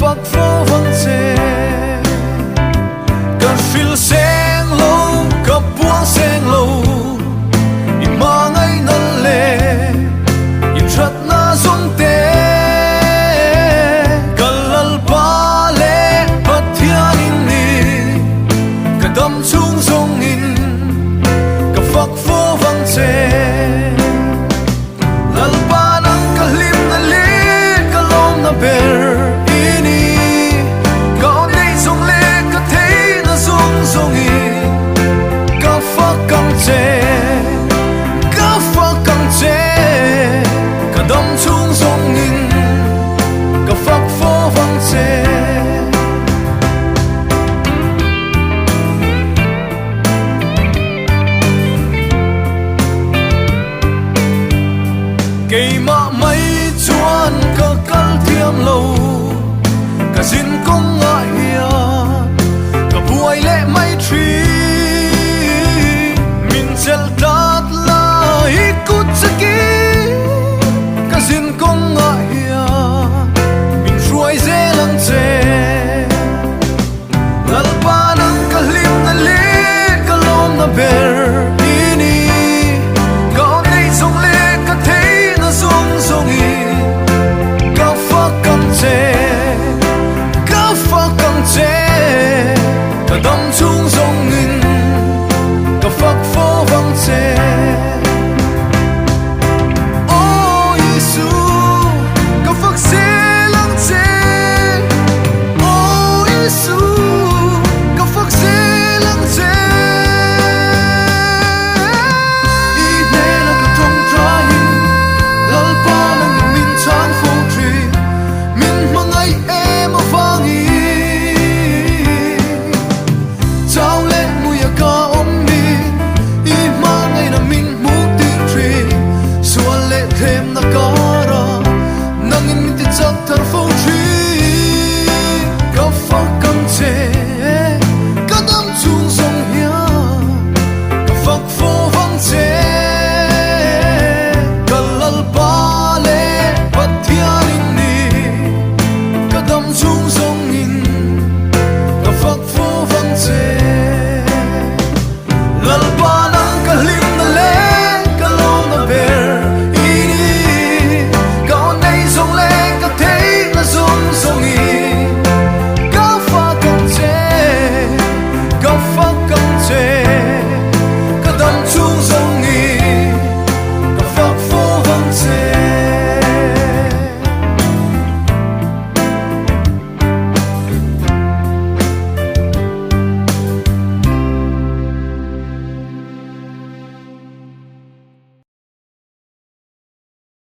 fak fo vang che. Ka hril seng lo, ka puang seng lo, i hmangaihna leh i thatna zawng te. Ka Lalpa leh Pathian in ni, ka dam chhung zawngin ka fak fo vang che. Lalpa nang ka hlimna leh ka lawmna ber i ni, ka awm nei zawng leh ka theihna zawng zawngin ka fak ang che, ka fak ang che, ka dam chhung zawngin ka fak fo vang che. Keimah mai chuan ka kal thiam lo, ka zin kawng ah hian ka buai leh mai thin. Min chelh tlat la i kut chakin ka zin kawng ah hian min hruai zel ang che. Lalpa nang ka hlimna leh ka lawmna ber i ni, ka awm nei zawng leh ka theihna zawng zawngin ka fak ang che, ka fak ang che, ka dam chung.